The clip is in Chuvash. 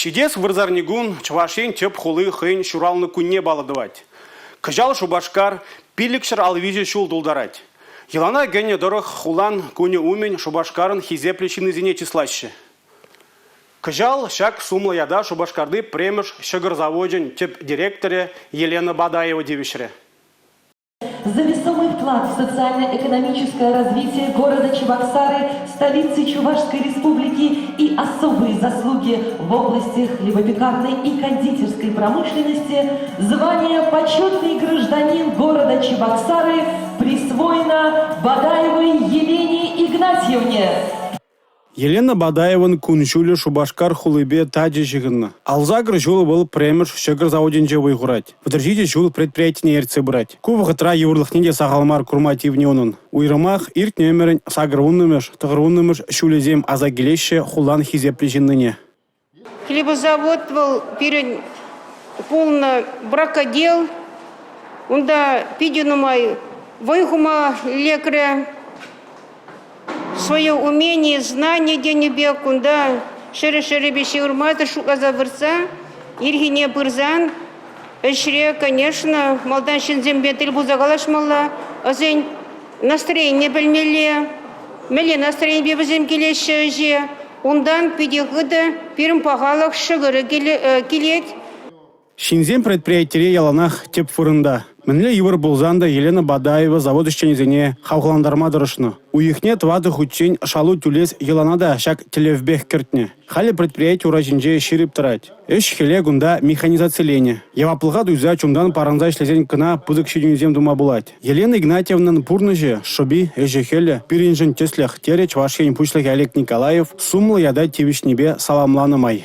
Ҫитес вырсарникун Чӑваш Ен тӗп хули хӑйӗн ҫуралнӑ кунне паллӑ тӑвать. Кӑҫал Шупашкар 553 ҫул тултарать. Йӑлана кӗнӗ тӑрӑх хулан кунӗ умӗн Шупашкарӑн хисеплӗ ҫыннисене чыслаҫҫӗ. Кӑҫал ҫак сумлӑ ята Шупашкарти пӗрремӗш ҫӑкӑр завочӗн тӗп директорӗ Елена Бадаева тивӗҫрӗ. За весомый вклад в социально-экономическое развитие города Чебоксары, столицы Чувашской Республики и особые заслуги в области хлебопекарной и кондитерской промышленности звание «Почетный гражданин города Чебоксары» присвоено Бадаевой Елене Игнатьевне. Елена Бадаевӑн кун-ҫулӗ Шупашкар хулипе тачӑ ҫыхӑннӑ. 58 ҫул вӑл пӗрремӗш ҫӑкӑр заводӗнче вӑй хурать. 37 ҫул предприятине ертсе пырать. Ку вӑхӑтра йывӑрлӑхне те сахал мар курма тивнӗ унӑн. Уйрӑмах иртнӗ ӗмӗрӗн 80-мӗш, 90-мӗш ҫулӗсем аса килеҫҫӗ хулан хисеплӗ ҫыннине. Хлебозавод вӑл пирӗн пулнӑ бракодел. Унта питӗ нумай вӑй хума лекрӗ. Свое умение, знание тенӗ пек кунта ҫӗрӗ-ҫӗрӗпе ҫывӑрмасӑр шутласа выртса ирхине пырсан ӗҫре, конечно, малтан ҫынсемпе тӗл пулса калаҫмалла, вӗсен настроенине пӗлмелле, мӗнле настроенипе вӗсем килеҫҫӗ ӗҫе. Унтан питӗ хытӑ пирӗн пахалӑх ҫӑкӑрӗ килет. Ҫынсем предприятире яланах тӗп вырӑнта. Мӗнле йывӑр пулсан та Елена Бадаева завод ӗҫченӗсене хавхалантарма тӑрӑшнӑ. Уйӑхне тӑватӑ хутчен шалу тӳлес йӑлана та ҫак тӗллевпех кӗртнӗ. Халӗ предприяти ура ҫинче ҫирӗп тӑрать. Ӗҫ-хӗле кунта механизациленӗ. Яваплӑха туйса чунтан парӑнса ӗҫлесен кӑна пысӑк ҫитӗнӳсем тума пулать. Елена Игнатьевнӑн пурнӑҫӗ, шӑпи, ӗҫӗ-хӗлӗ пирӗншӗн тӗслӗх, терӗ Чӑваш Ен Пуҫлӑхӗ Олег Николаев сумлӑ ята тивӗҫнипе саламланӑ май.